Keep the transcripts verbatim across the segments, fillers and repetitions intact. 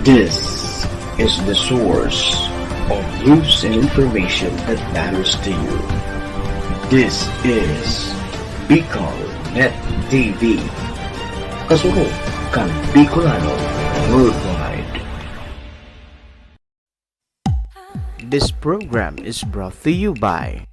This is the source of news and information that matters to you. This is Bicol Net T V. Kasurog kan Bicolano worldwide. This program is brought to you by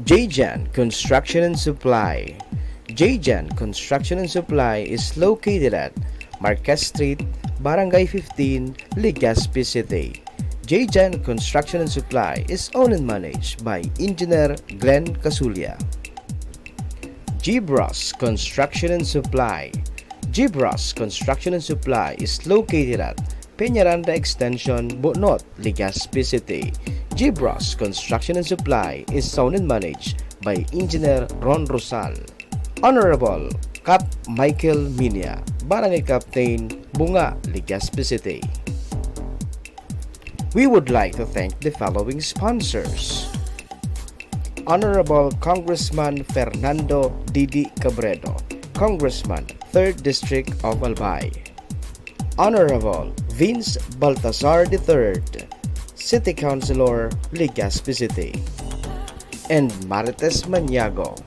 J J N Construction and Supply. J J N Construction and Supply is located at Marquez Street, Barangay fifteen, Legazpi City. J J N Construction and Supply is owned and managed by Engineer Glenn Casulia. Gibras Construction and Supply. Gibras Construction and Supply is located at Peñaranda Extension, Bunot, Legazpi City. Gibras Construction and Supply is owned and managed by Engineer Ron Rosal. Honorable Cap Michael Minia, Barangay Captain, Bunga, Legazpi City. We would like to thank the following sponsors: Honorable Congressman Fernando Didi Cabredo, Congressman, Third District of Albay. Honorable Vince Baltazar the third, City Councilor, Legazpi City. And Marites Maniago,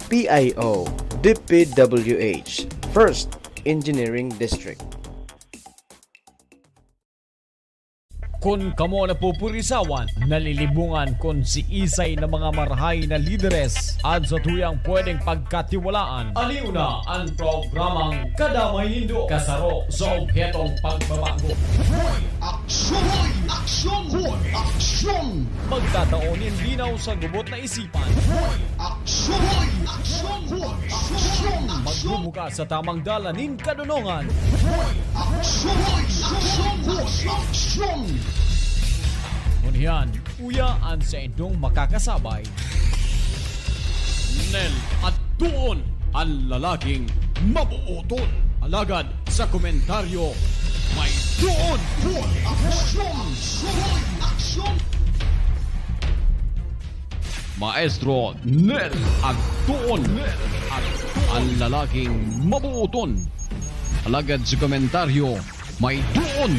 P I O, D P W H, First Engineering District. Kun kamo napupurisawan, nalilibungan kun siisay na mga marahay na lideres an satuyang pwedeng pagkatiwalaan, aliw na an programang Kadamay Nindo, kasaro sa obhetong pagbabago. Hoy! Aksyon! Hoy! Aksyon! Hoy! Aksyon! Magtatao nin linaw sa gubot na isipan. Hoy! Aksyon! Hoy! Aksyon! Hoy! Aksyon! Magbubukas sa tamang dalan nin kadonongan. Hoy! Aksyon! Hoy! Aksyon! Hoy! Aksyon! Ngunyan, uya an saindong makakasabay, Nel Adtuon, an lalaking mabooton. Alagad sa komentaryo, may doon. Hoy! Aksyon! Hoy! Aksyon! Maestro Nel Agtuon, an lalaking mabooton. Alagad sa komentaryo, may doon.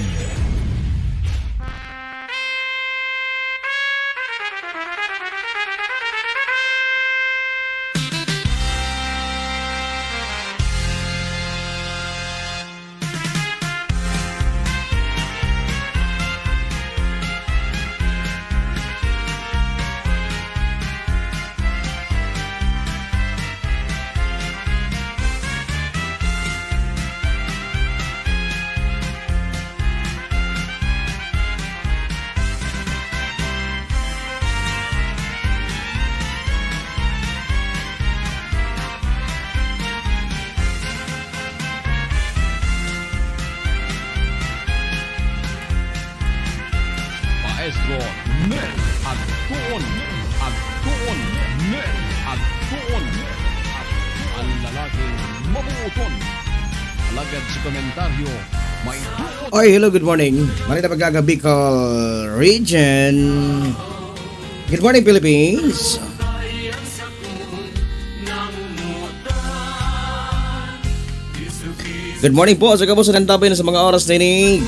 Maestro Nel Agtuon, Agtuon, Nel Agtuon, an lalaking mabooton. Alagad sa komentaryo, may doon. Oy, hello, good morning. Maray na pag-aga, Bicol Region. Good morning, Philippines. Good morning po sa gabos na nantabay na sa mga oras na ini.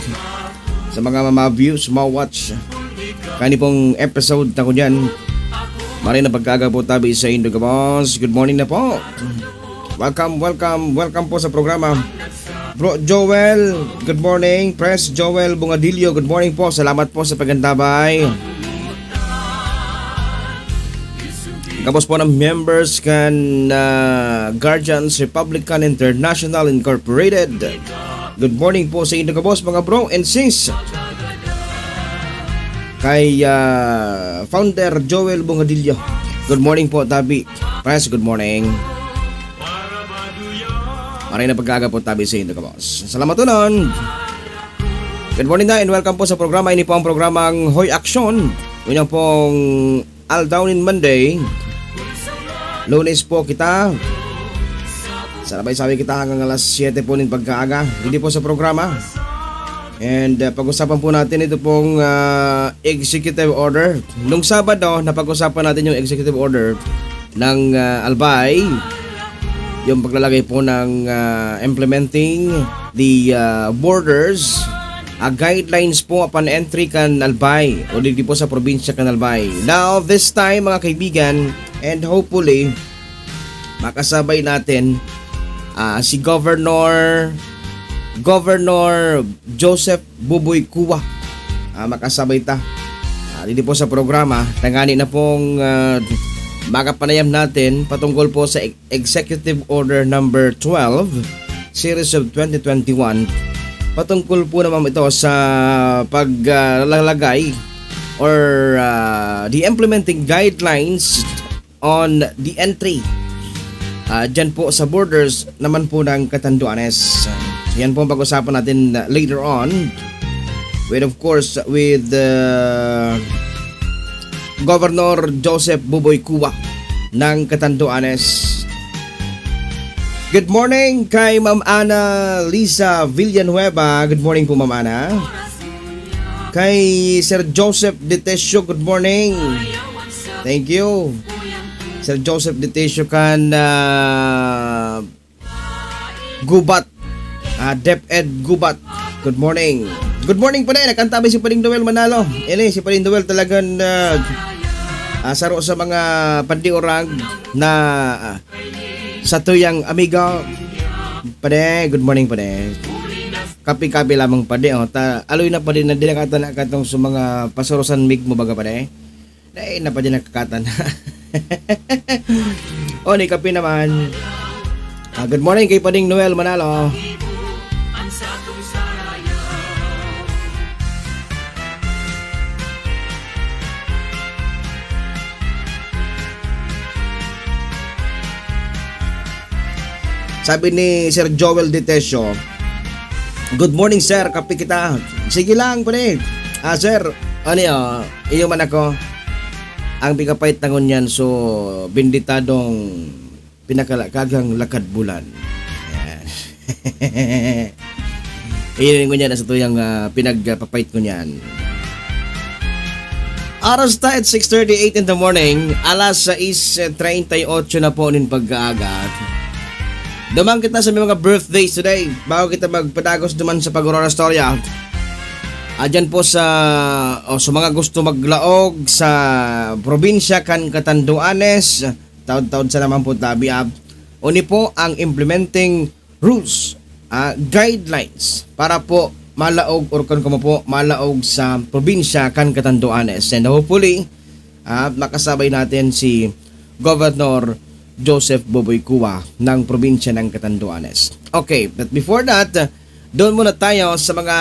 Sa mga ma-views, ma-watch. Kani pong episode na ko dyan. Maray na pag-aga po tabi sa indo gabos. Good morning na po. Welcome, welcome, welcome po sa programa. Bro Joel, good morning. Pres Joel Bungadillo, good morning po. Salamat po sa pagantabay. Gabos po ng members kan, ah, Guardians Republican International Incorporated. Good morning po sa inyo, gabos, mga bro and sis. Kay, ah, Founder Joel Bungadillo. Good morning po, Tabi. Pres, good morning. Maray na pag-aga po, Tabi, sa inyo, gabos. Salamat unon. Good morning na and welcome po sa programa. Ini po ang programang Hoy Aksyon. Unang pong aldaw nin Monday. Lunes po kita. Sarabay-sabay kita hanggang alas siyete po nin pagkaaga. Hindi po sa programa. And, uh, pag-usapan po natin ito pong, uh, executive order. Nung Sabado, napag-usapan natin yung executive order ng, uh, Albay. Yung paglalagay po ng, uh, implementing the, uh, borders ah, guidelines po apan entry kan Albay o digdi po sa probinsya kan Albay. Now, this time, mga kaibigan, and hopefully, makasabay natin, ah, si Governor, Governor Joseph Boboy Cua. Ah, makasabay ta. Ah, dito po sa programa, tangani na pong, ah, makapanayam natin patungkol po sa Executive Order Number twelve, Series of twenty twenty-one. Patungkol po naman ito sa paglalagay or, ah, the implementing guidelines on the entry, ah, dyan po sa borders naman po ng Catanduanes. So, yan po ang pag-usapan natin, ah, later on with, of course, with, ah, Governor Joseph Boboy Cua ng Catanduanes. Good morning kay Ma'am Ana Lisa Villanueva. Good morning po, Ma'am Ana. Kay Sir Joseph Detesio, good morning. Thank you. Sir Joseph Detesio kan, ah, Gubat. Ah, DepEd Gubat. Good morning. Good morning, pare. Nakanta ba si Paring Noel Manalo? Ele, si Paring Noel talagang, ah, ah, saro sa mga pandiorag na, ah, satuyang amigo. Pare, good morning, pare. Kape-kape lamang, pare, oh. Ta, aloy na, pare, na dinakatan na katong sa mga pasurusan mig mo, baga, pare. Dai na pa din nakakatan. O, ni kape naman. Ah, good morning kay Pading Noel Manalo. Sabi ni Sir Joel Detesio, "Good morning, sir. Kape kita." "Sige lang, pre." "Ah, sir, ano yun? Iyo man ako. Ang pikapait na ngunyan, so, benditadong pinakalakagang lakad bulan." Yan. Iyon yung ngunyan na sa tuyang, ah, pinagpapait ko niyan. Oras ta at six thirty-eight in the morning, alas sais treinta y ocho na po nin pagkaaga. Duman kita sa may mga birthdays today, bago kita magpadagos duman sa pag-ororastorya. Adyan po sa, o sa mga gusto maglaog sa probinsya kan Catanduanes, taod-taod sa naman po tabi, ah, oni po ang implementing rules, ah, guidelines para po malaog or kung kamo po malaog sa probinsya kan Catanduanes. And hopefully, ah, makasabay natin si Governor Joseph Boboy Cua ng probinsya ng Catanduanes. Okay, but before that, ah, doon muna tayo sa mga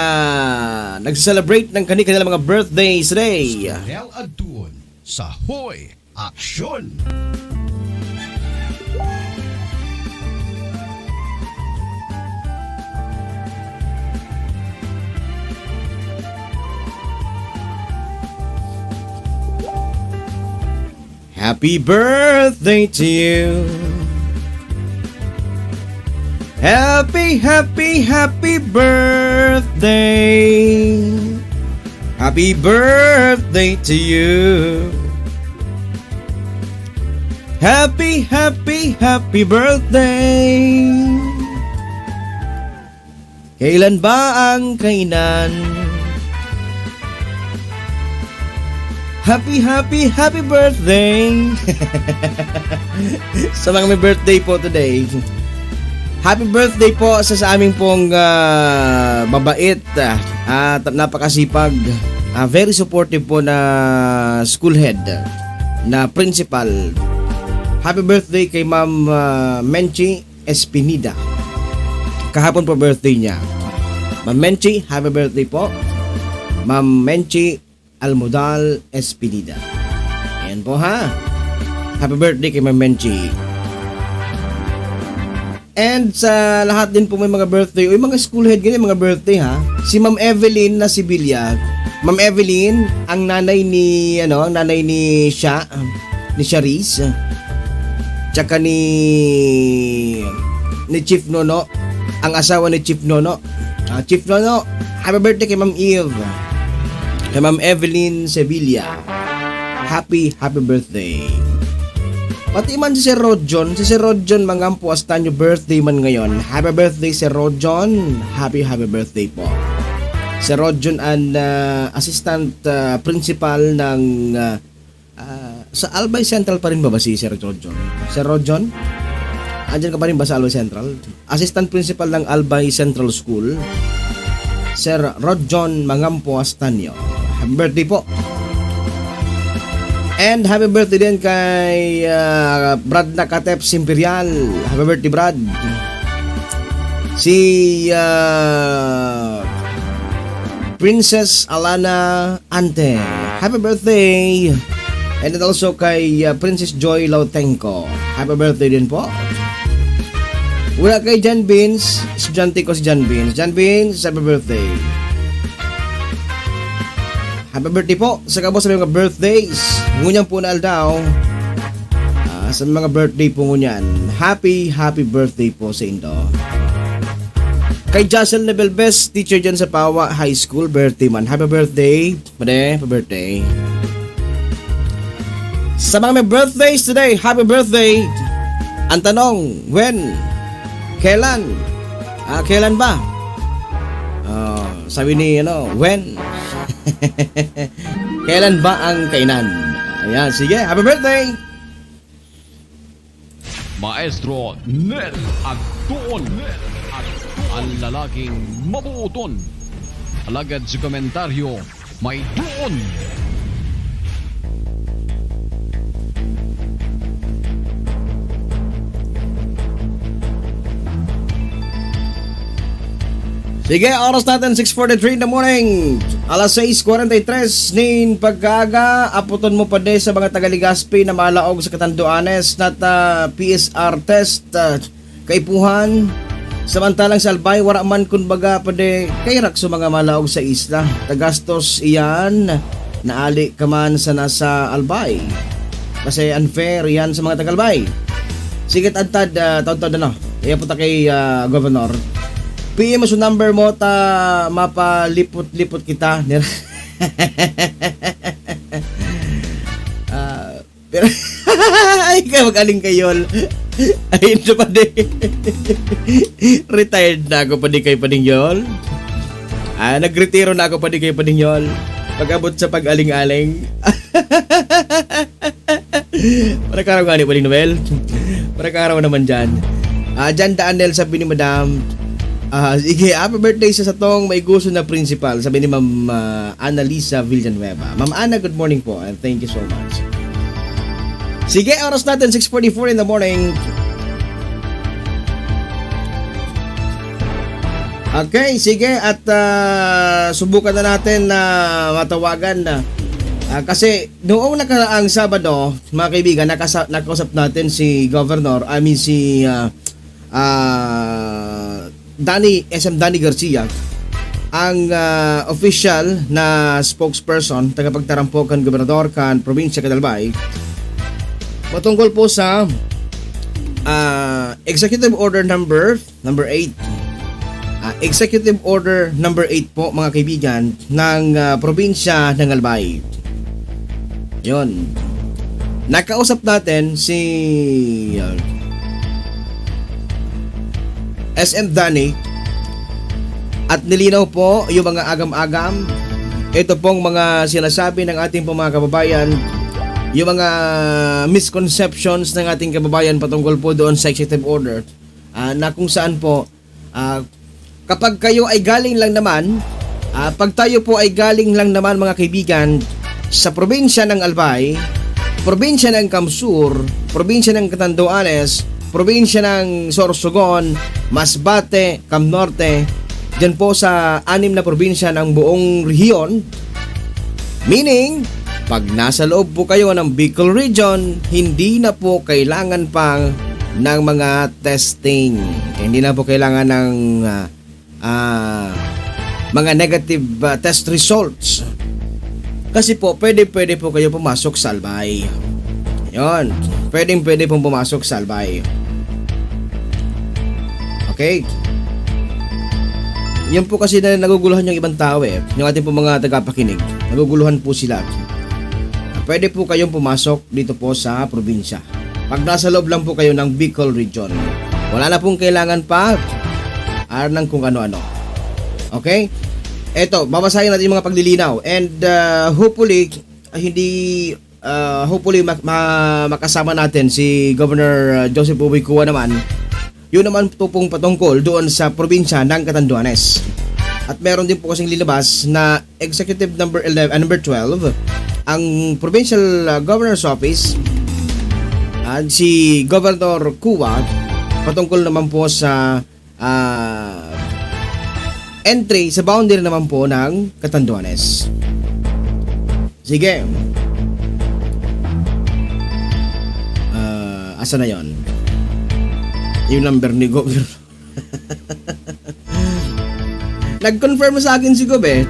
nagse-celebrate ng kani-kanilang mga birthdays today. Sa Real Adtuon, sa Hoy Aksyon! Happy birthday to you. Happy, happy, happy birthday. Happy birthday to you. Happy, happy, happy birthday. Kailan ba ang kainan? Happy, happy, happy birthday! Sa mga may birthday po today, happy birthday po sa, sa aming pong, ah, mabait, ah, at napakasipag, ah, very supportive po na school head, na principal. Happy birthday kay Ma'am, ah, Menchi Espinida. Kahapon po birthday niya. Ma'am Menchi, happy birthday po. Ma'am Menchi Almodal Espinida. Ayan po, ha. Happy birthday kay Ma'am Menchi. And sa lahat din po may mga birthday, o yung mga school head, ganyan, mga birthday, ha. Si Ma'am Evelyn na Sibilia. Ma'am Evelyn, ang nanay ni, ano, ang nanay ni Sha, ni Sharice. Tsaka ni, ni Chief Nono, ang asawa ni Chief Nono. Ah, Chief Nono, happy birthday kay Ma'am Eve. Kay Ma'am Evelyn Sevilla. Happy, happy birthday. Pati man si Sir Rodjon, si Sir Rodjon Mangampo Astaño, birthday man ngayon. Happy birthday, Sir Rodjon. Happy, happy birthday po. Sir Rodjon an, ah, assistant, ah, principal ng, ah, ah, sa Albay Central pa rin ba, ba si Sir Rodjon? Sir Rodjon? Andiyan ka pa rin ba sa Albay Central? Assistant principal ng Albay Central School, Sir Rodjon Mangampo Astanio. Happy birthday po. And happy birthday din kay, ah, Brad Nakatep Simperial. Happy birthday, Brad. Si, ah, Princess Alana Ante. Happy birthday. And then also kay, ah, Princess Joy Lautenco. Happy birthday din po. Wala kay Jan Beans. Estudyante ko si Jan Beans. Jan Beans, happy birthday. Happy birthday po sa gabos sa mga birthdays. Ngunyan po na aldaw. Ah, sa mga birthday po ngunyan. Happy, happy birthday po sa indo. Kay Jacel Nebelbes, teacher dyan sa Pawa High School, birthday man. Happy birthday, pade, happy birthday. Sa mga may birthdays today, happy birthday. Ang tanong, when? Kailan? Ah, kailan ba? Ah, sabi ni, ano, when? Kailan ba ang kainan? Ayan, sige, happy birthday! Maestro Nel Agtuon. Ang lalaking mabuuton. Alagad sa komentaryo, may doon. Sige, oras natin, six forty-three in the morning. Alas sais kwarenta y tres nin pagkaaga, apoton mo pa din sa mga taga Legazpi na malaog sa Catanduanes na ta P C R test, ah, kaipuhan. Samantalang sa Albay, wara man kun baga pa di kairak sa mga malaog sa isla. Tagastos iyan, naali ka man sa nasa Albay. Kasi unfair iyan sa mga taga-Albay. Sige, tadtad, ah, tawtad ano. Iya po ta kay, ah, Governor. P M mo sa number mo, ta mapalipot-lipot kita. Ah, pero, ay, ka, mag-aling kay Yol. Ay, ito pa di. Retired na ako pa di kay Pading Yol. Ah, nagretiro na ako pa di kay Pading Yol. Pag-abot sa pag-aling-aling. Maray ka araw gani, Pading Noel. Maray ka araw naman dyan. Ah, dyan, Daniel, sabi ni Madam. Ah, sige, happy birthday sa satong maiguso na principal, sabi ni Ma'am, ah, Annalisa Villanueva. Ma'am Ana, good morning po, and thank you so much. Sige, oras natin, six forty-four in the morning. Okay, sige, at, ah, subukan na natin na matawagan na. Ah, kasi noong nakaraang Sabado, mga kaibigan, nakasa-, nakausap natin si Governor, I mean si, ah, ah, Danny, S M Danny Garcia, ang, ah, official na spokesperson, tagapagtarampo kan gobernador kan probinsya kan Albay, patungkol po sa, ah, Executive Order number, number eight. Ah, Executive Order number eight po, mga kaibigan, ng, ah, probinsya ng Albay. Yun. Nakausap natin si, ah, S M Danny at nilinaw po yung mga agam-agam. Ito pong mga sinasabi ng ating pong mga kababayan, yung mga misconceptions ng ating kababayan patungkol po doon sa executive order, ah, na kung saan po, ah, kapag kayo ay galing lang naman, ah, pag tayo po ay galing lang naman, mga kaibigan, sa probinsya ng Albay, probinsya ng Kamsur, probinsya ng Catanduanes, probinsya ng Sorsogon, Masbate, Cam Norte, dyan po sa anim na probinsya ng buong rehiyon, meaning, pag nasa loob po kayo ng Bicol Region, hindi na po kailangan pa ng mga testing. Hindi na po kailangan ng, ah, ah, mga negative, ah, test results. Kasi po, pwede, pwede po kayo pumasok sa Albay. Yun. Pwedeng, pwede pong pumasok sa Albay. Okay? Yun po kasi na naguguluhan yung ibang tao eh. Yung ating po mga tagapakinig, naguguluhan po sila. Pwede po kayong pumasok dito po sa probinsya. Pag nasa loob lang po kayo ng Bicol Region, wala na pong kailangan pa ng kung ano-ano. Okay? Eto, babasahin natin yung mga paglilinaw. And, ah, hopefully, ah, hindi, ah, hopefully, mak-, ma-, makasama natin si Governor, ah, Joseph Boboy Cua naman. Yun naman to pong patungkol doon sa probinsya ng Catanduanes. At meron din po kasing linabas na Executive Number eleven, ah, Number twelve, ang Provincial, ah, Governor's Office at si Governor Cua patungkol naman po sa, ah, entry sa boundary naman po ng Catanduanes. Sige. Ah, asa na yon? Yung number ni Gov. Nag-confirm na sa akin si Gov eh.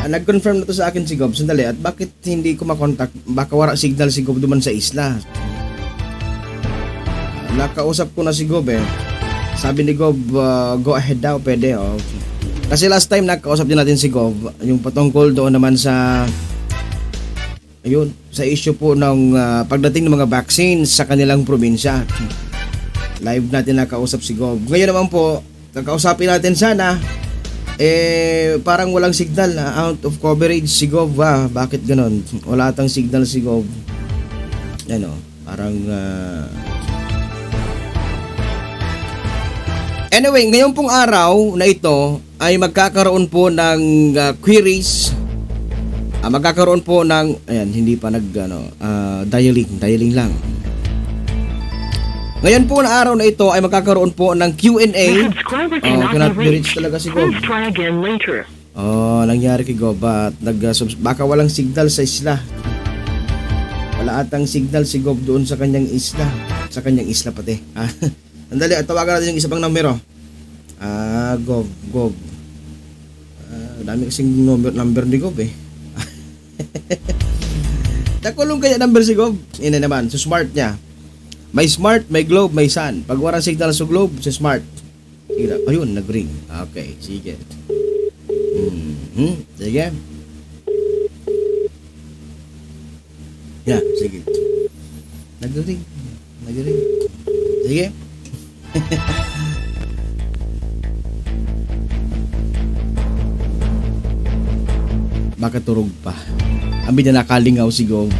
Ah, nag-confirm na to sa akin si Gov. Sandali, at bakit hindi ko makontak? Baka wala signal si Gov duman sa isla. Nakausap ko na si Gov eh. Sabi ni Gov, ah, go ahead daw, pwede, oh. Kasi last time nakausap din natin si Gov, yung patungkol doon naman sa, ayun, sa issue po ng, ah, pagdating ng mga vaccines sa kanilang probinsya. Live natin nakausap si Gov. Ngayon naman po, kakausapin natin sana, eh, parang walang signal, ah, out of coverage si Gov, ah. Bakit ganon? Wala atang signal si Gov. Ano, parang, ah, anyway, ngayon pong araw na ito ay magkakaroon po ng, ah, queries. Ah, magkakaroon po ng, ayan, hindi pa nag, ano, ah, dialing, dialing lang. Ngayon po na araw na ito ay magkakaroon po ng Q and A. The subscriber Oh, cannot cannot be be reached reached. Talaga si Gov. Please try again later. Oh, nangyari kay Gov at nag, ah, subs-, baka walang signal sa isla. Wala atang signal si Gov doon sa kanyang isla. Sa kanyang isla pati. Ah, sandali, at tawagan natin yung isa pang numero. Ah, Gov, Gov. Ah, dami kasing number, number ni Gov eh. Nakulong kaya number si Gov? Ina naman, so smart niya. May smart, may globe, may sun. Pag walang signal sa globe, sa smart. Ira, ayun, nag-ring. Okay, sige. Mhm, sige. Yeah, sige. Nag-ring. Nag-ring. Sige. Baka turog pa. Ambi na nakalingaw si Gov.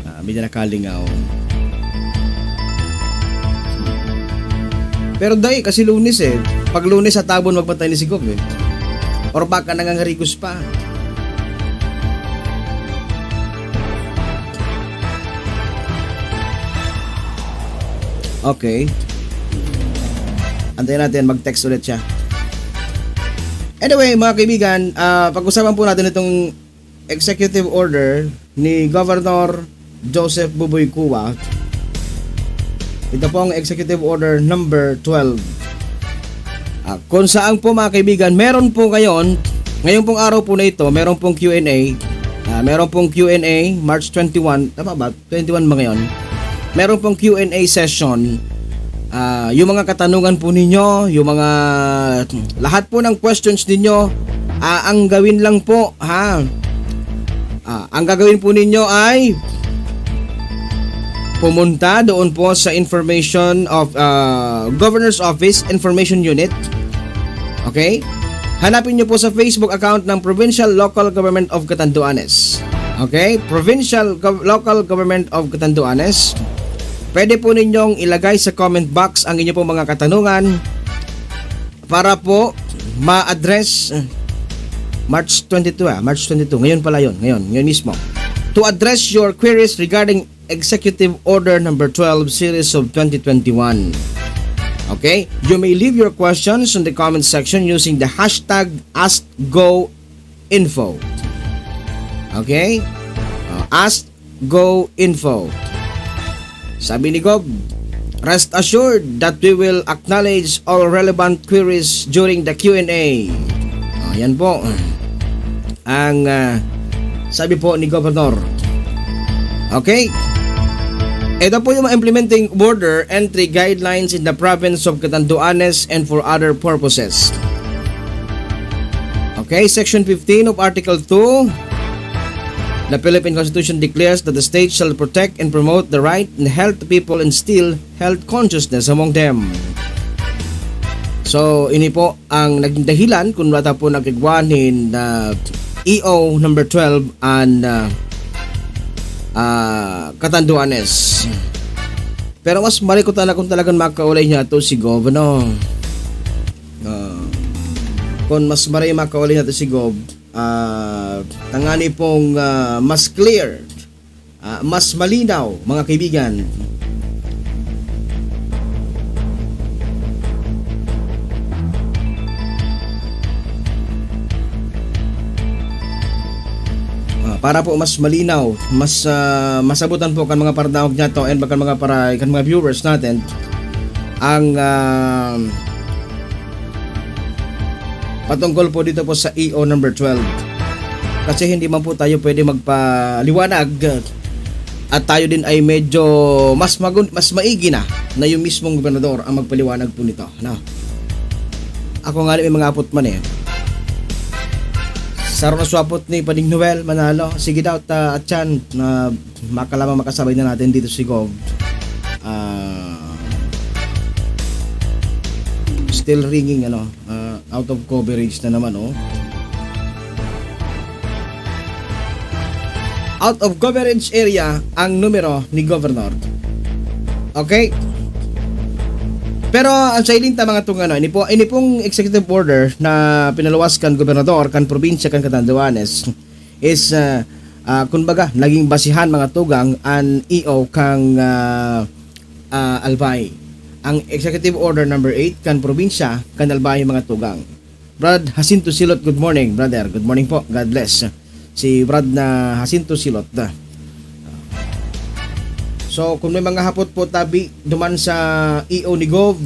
Ah, ambi na nakalingaw. Pero dai, kasi Lunes eh. Pag Lunes, sa tabon magpatay ni si Gov eh. Or baka nangangarigos pa. Okay. Antayin natin, mag-text ulit siya. Anyway, mga kaibigan, ah, pag-usapan po natin itong executive order ni Governor Joseph Boboy Cua. Ito po ang executive order number twelve. Ah, kung saan po, mga kaibigan, meron po ngayon, ngayon pong araw po na ito, meron pong Q and A. Ah, meron pong Q and A, March twenty-one. Tama ba? Twenty-one ba ngayon? Meron pong Q and A session. Ah, yung mga katanungan po ninyo, yung mga, lahat po ng questions ninyo, ah, ang gawin lang po, ha? Ah, ang gagawin po ninyo ay pumunta doon po sa Information of, ah, Governor's Office Information Unit. Okay? Hanapin niyo po sa Facebook account ng Provincial Local Government of Catanduanes. Okay? Provincial Gov-, Local Government of Catanduanes. Pwede po ninyong ilagay sa comment box ang inyo pong mga katanungan para po ma-address, uh, March twenty-two, ah, March twenty-two. Ngayon pala yun. Ngayon, ngayon mismo. To address your queries regarding Executive Order Number twelve, Series of twenty twenty-one. Okay? You may leave your questions in the comment section using the hashtag AskGoInfo. Okay? Uh, AskGoInfo. Sabi ni Gov, "Rest assured that we will acknowledge all relevant queries during the Q and A." Oh, yan po. Ang, ah, sabi po ni Governor. Okay? Ito po yung mga implementing order, entry guidelines in the province of Catanduanes and for other purposes. Okay, Section fifteen of Article two, the Philippine Constitution declares that the state shall protect and promote the right and health of people, instill health consciousness among them. So, ini po ang naging dahilan kung wala ta po nagkigwa nin, ah, E O number twelve an, ah, ah, Catanduanes. Pero mas maray ko talaga kung talagang makaulay niya to si Gov, ano? Ah, kung mas maray makaulay niya to si Gov, ah, tangani pong, ah, mas clear, ah, mas malinaw, mga kaibigan. Ah, para po mas malinaw, mas, ah, masabutan po kan mga paradaog niya to and kan mga para-, kan mga viewers natin, ang, ah, patungkol po dito po sa E O number twelve. Kasi hindi man po tayo pwede magpaliwanag, at tayo din ay medyo mas magun-, mas maigi na na yung mismong gobernador ang magpaliwanag po nito, no? Ako nga may mga apot man eh. Saro na swapot ni Pading Noel Manalo. Sige daw, ta, Atyan, na makalamang makasabay na natin dito si Gov. Ah, still ringing, ano, ah, out of coverage na naman, oh. Out of coverage area ang numero ni Governor. Okay? Pero ang sa ilinta, mga tungano, ini po, ini pong executive order na pinaluwas kan gobernador kan probinsya kan Catanduanes is, ah, ah, kumbaga, naging basihan, mga tugang, an E O kang, ah, ah, Albay. Ang executive order number eight kan probinsya kan Albay, mga tugang. Brad Jacinto Silot, good morning, brother. Good morning po. God bless. Si Brad na Jacinto Silot. So, kung may mga hapot po tabi duman sa E O ni Gov,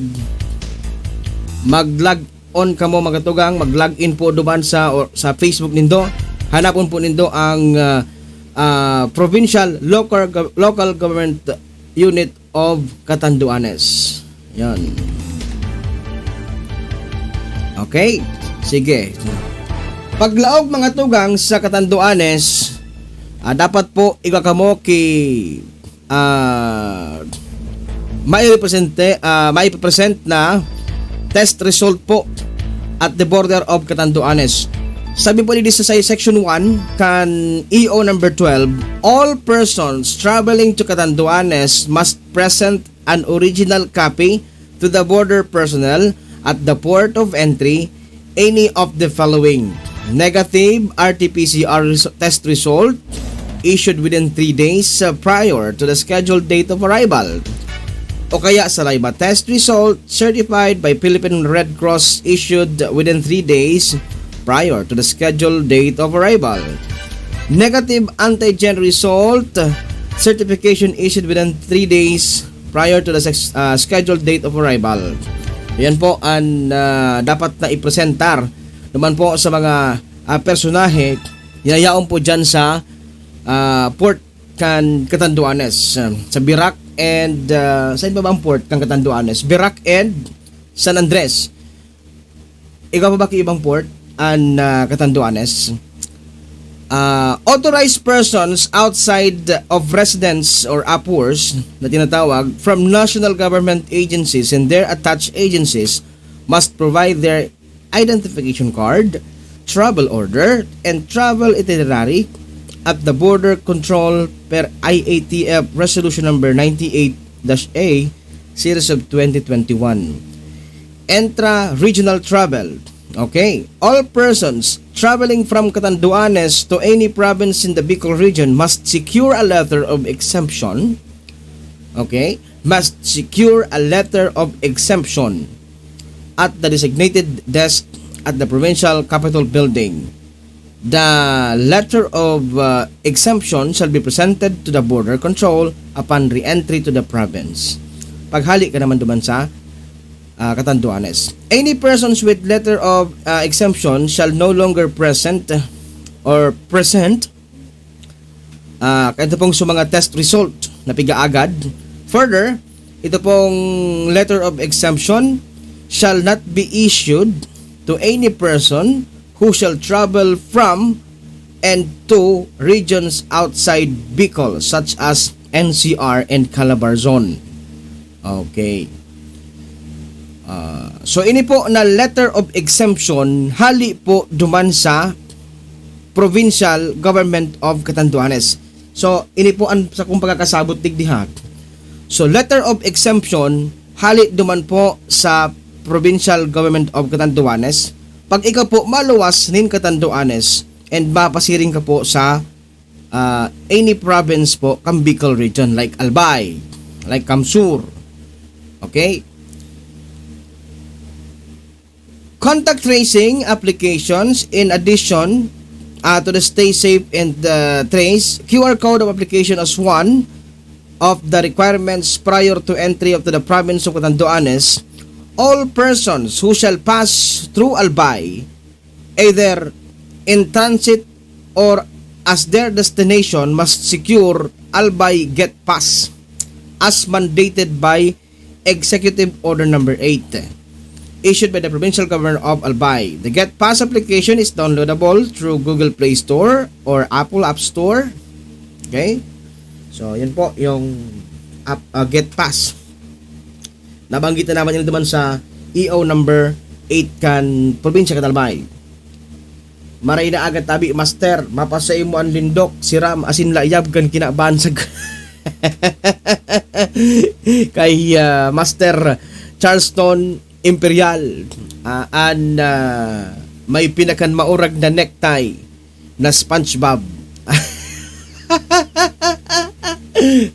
mag-log on kamo, mga tugang, mag-log in po duman sa, o, sa Facebook nindo. Hanapon po nindo ang, ah, ah, Provincial Local Gov-, Local Government Unit of Catanduanes. Yan. Okay. Sige. Paglaog, mga tugang, sa Catanduanes, ah, dapat po igwa kamo ki, ah, mairepresente, ah, maipresent na test result po at the border of Catanduanes. Sabi po ni sa section one kan E O number twelve, all persons traveling to Catanduanes must present an original copy to the border personnel at the port of entry any of the following: negative R T P C R res-, test result issued within three days, uh, prior to the scheduled date of arrival, o kaya saliva test result certified by Philippine Red Cross issued within three days prior to the scheduled date of arrival. Negative antigen result certification issued within three days prior to the sex-, ah, scheduled date of arrival. Yan po ang, ah, dapat na ipresentar naman po sa mga, ah, personahe na yaon po dyan sa, ah, port kan Catanduanes, ah, sa Virac and, ah, saan ba ba ang port kan Catanduanes? Virac and San Andres. Igwa pa ba ki ibang port an, ah, Catanduanes? Ah, authorized persons outside of residence or APORs na tinatawag from national government agencies and their attached agencies must provide their identification card, travel order, and travel itinerary at the border control per I A T F Resolution Number ninety-eight dash A, series of twenty twenty-one. Intra-regional travel. Okay. All persons traveling from Catanduanes to any province in the Bicol region must secure a letter of exemption. Okay. Must secure a letter of exemption at the designated desk at the Provincial Capitol Building. The letter of, uh, exemption shall be presented to the border control upon re-entry to the province. Paghali ka naman duman sa, uh, Catanduanes. Any persons with letter of, uh, exemption shall no longer present or present, uh, ito pong sa mga test result na pigaagad. Further, ito pong letter of exemption shall not be issued to any person who shall travel from and to regions outside Bicol, such as N C R and Calabarzon. Okay. Ah, so ini po na letter of exemption hali po duman sa Provincial Government of Catanduanes. So ini po ang sakong pagkakasabot digdi ha. So letter of exemption hali duman po sa Provincial Government of Catanduanes. Pag ikaw po maluwas nin Catanduanes and mapasiring ka po sa ah, any province po kan Bicol region, like Albay, like CamSur. Okay? Contact tracing applications, in addition, ah, to the Stay Safe and, ah, Trace, Q R code of application as one of the requirements prior to entry of to the province of Catanduanes. All persons who shall pass through Albay, either in transit or as their destination, must secure Albay Gate Pass as mandated by Executive Order Number eight, issued by the Provincial Governor of Albay. The Gate Pass application is downloadable through Google Play Store or Apple App Store. Okay? So, yun po yung app, uh, Gate Pass. Nabanggit na naman yun naman sa E O number eight kan probinsya kan Albay. Maray na agad tabi, Master, mapasay mo an lindok, siram, asin layab kan kinabansag kay, ah, Master Charleston Imperial, ah, an, ah, may pinakan maurag na necktie na SpongeBob.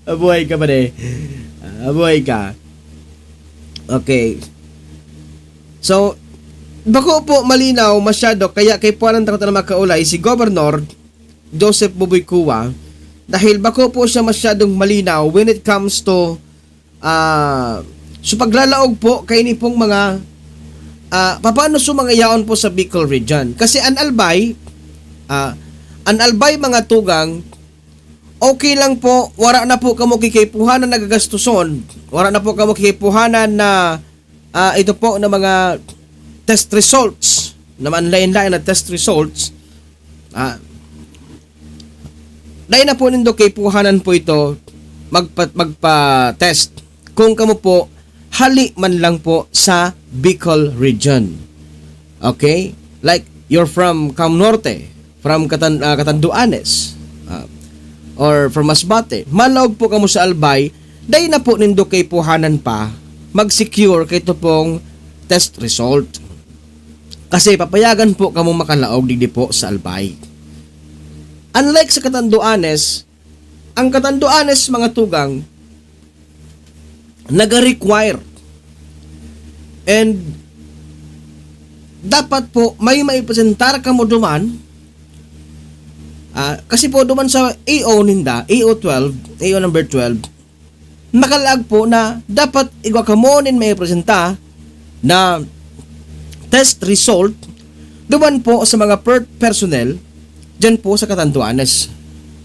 Abuhay ka pa, de. Ah, abuhay ka. Okay. So, bako po malinaw masyado, kaya kaipuhanan ta kuta na makaulay si Governor Joseph Boboy Cua, dahil bako po siya masyadong malinaw when it comes to, ah, so paglalaog po kaini pong mga, ah, papaano so mga yaon po sa Bicol region. Kasi an Albay, ah, an Albay, mga tugang, okay lang po, wara na po kamo kikaipuhanan na gagastuson, wara na po kamo kikaipuhanan na, ah, ito po na mga test results, na manlain-lain na test results. Ah, dai na po nindo kaipuhanan po ito magpa-, magpa-test kung kamo po hali man lang po sa Bicol region. Okay? Like, you're from Cam Norte, from Catan-, ah, Catanduanes, ah, or from Masbate, malaog po kamo sa Albay, dai na po nindo kaipuhanan pa mag-secure kaito pong test result. Kasi papayagan po kamo makalaog digdi po sa Albay. Unlike sa Catanduanes, ang Catanduanes, mga tugang, naga-require. And dapat po may maipresentar kamo duman. Ah, kasi po duman sa A O ninda, A O twelve, A O number twelve, nakalaag po na dapat igwa kamo nin maipresenta na test result duman po sa mga per-, personnel diyan po sa Catanduanes.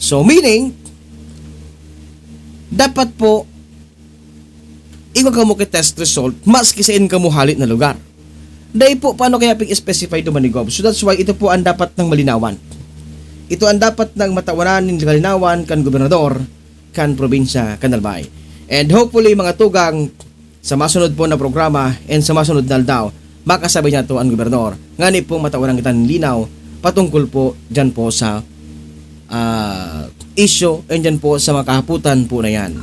So, meaning, dapat po, igwa kamo ki test result, maski sain kamo hali na lugar. Dai po, paano kaya pig-specify duman ni Gov? So, that's why ito po ang dapat nang malinawan. Ito ang dapat nang matawanan nin kalinawan kan gobernador kan probinsya kan Albay. And hopefully, mga tugang, sa masunod po na programa and sa masunod na aldaw, makasabay niyato an gobernador. Ngani pong matawanan kita nin linaw patungkol po diyan po sa, ah, issue and diyan po sa mga kahapotan po na yan.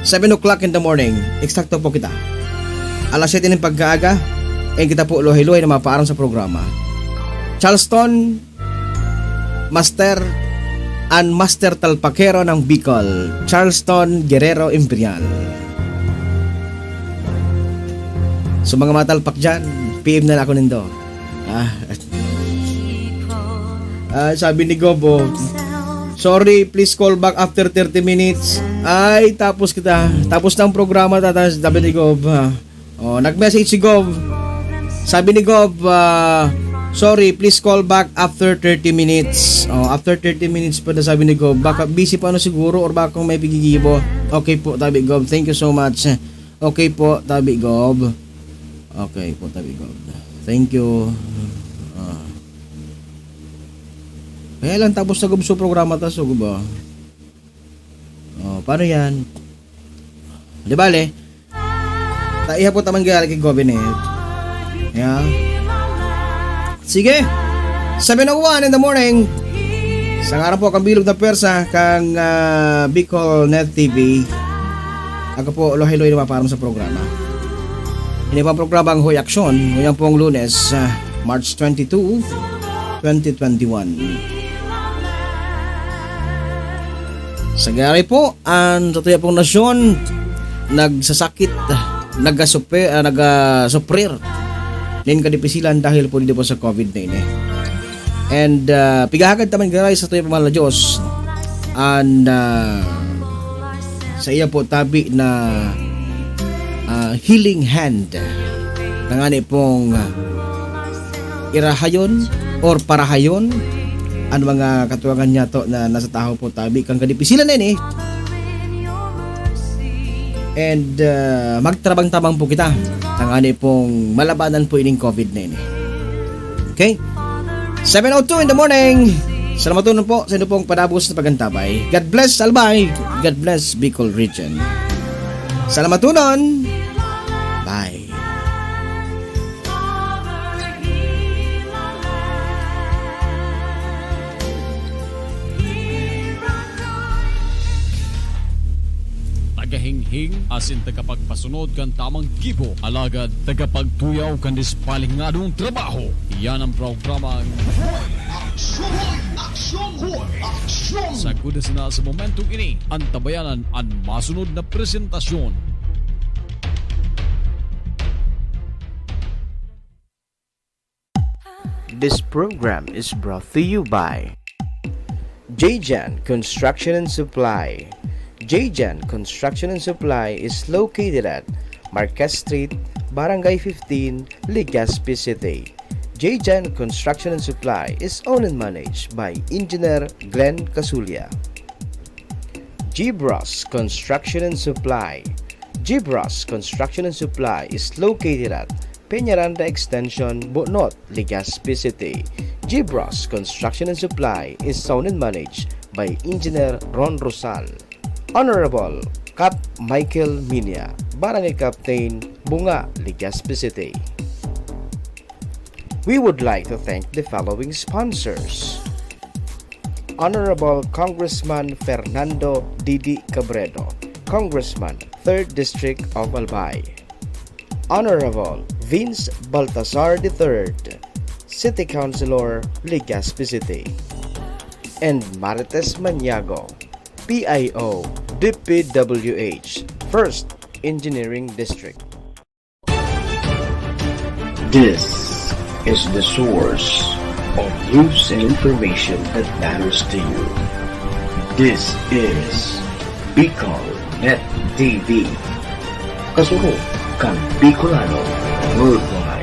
Seven o'clock in the morning, eksakto po kita. Alas siyete ng pagkaaga, and kita po luhay-luhay na mapaaram sa programa. Charleston, Master, an Master Talpakero ng Bicol, Charleston Guerrero Imperial. So, mga matalpak dyan, P M na lang ako nindo. Ah. Ah, sabi ni Gob, oh, "Sorry, please call back after thirty minutes." Ay, tapos kita. Tapos na ang programa, tata, sabi ni Gob, ah. Oh, nag-message si Gob. Sabi ni Gob, ah, "Sorry, please call back after thirty minutes." Oh, after thirty minutes pa na, sabi ni Gob. Baka busy pa na siguro or baka may pigigibo. Okay po, tabi Gob. Thank you so much. Okay po, tabi Gob. Okay po, tabi Gob. Thank you. Ah. Kaya lang, tapos na Gob sa programa, tas, oh, Gob, ah. Oh, paano yan? Di bale, taiha po ta manggagaling ki Governor. Yeah. Sige. Seven oh one in the morning. Sa ngaran po, kan bilog na pwersa, kan, ah, Bicol Net T V. Ako po, Lohay Loy, na maparam sa programa. Ini pang programa ang Hoy Aksyon, ngayong pong Lunes, ah, March twenty-two, twenty twenty-one. Sa gari po, an satuya pong nasyon, nagsasakit, nagasupe-, ah, nagasuprir nin kadipisilan dahil po dito po sa COVID nineteen. And, ah, pigahagad ta man giraray sa satuya pong mahal na Diyos, an, ah, sa iya po tabi na, ah, healing hand. Tangani pong, ah, irahayon or parahayon an mga katuwangan niya to na nasa tahaw po tabi kan kadipisilan na ini. And, ah, magtabang-tabang po kita. Tangani pong malabanan po ining COVID nineteen. Okay? Seven oh two in the morning. Salamaton po sa inyo pong padabos na pagantabay. God bless, Albay. God bless, Bicol Region. Salamatonon. Bye. Tagahinghing asin tagapagpasunod kan tamang gibo, alagad tagapagtuyaw kan dispalingadong trabaho. Iyan ang programang Aksyon! Aksyon! Aksyon! Sagkod na sana sa momentong ini, antabayanan an masunod na presentasyon. This program is brought to you by J J N Construction and Supply. J J N Construction and Supply is located at Marquez Street, Barangay fifteen, Legazpi City. J J N Construction and Supply is owned and managed by Engineer Glenn Casulla. Gibras Construction and Supply. Gibras Construction and Supply is located at Peñaranda Extension, Bunot, Legazpi City. Gibras Construction and Supply is owned and managed by Engineer Ron Rosal. Honorable Cap Michael Minia, Barangay Captain, Bunga, Legazpi City. We would like to thank the following sponsors. Honorable Congressman Fernando Didi Cabredo, Congressman, Third District of Albay. Honorable Vince Baltazar the third, City Councilor, Legazpi City. And Marites Maniago, P I O, D P W H, First Engineering District. This is the source of news and information that matters to you. This is Bicol Net T V. Kasurog kan Bicolano Worldwide.